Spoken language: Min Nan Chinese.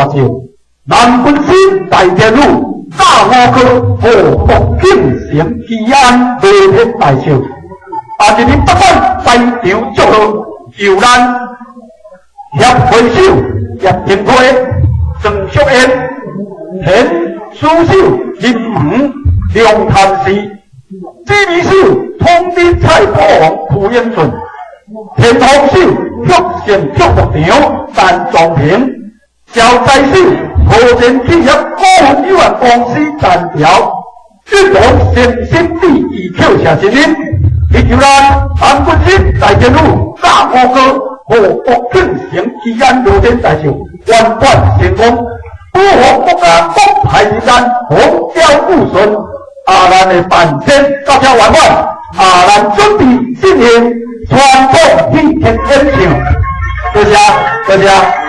大笑，南軍師大天女炸五哥賀國慶成基安樂天大笑，啊！今日不管在場祝賀，由咱協會首葉廷輝、鄭淑燕、田書手林萌、梁譚氏、指揮手統領蔡國王徐英俊、田方手曲線曲牧場陳壮平、招財手和田企業股份有限公司陳條、運動先心地以扣下聲音，祈求咱南軍師大天女炸五哥賀國慶成基安樂天大壽圓滿成功，保護國家國泰民安，風調雨順。啊，咱的辦典到這圓滿，啊，咱準備進行傳統戲劇演唱。多謝，多謝。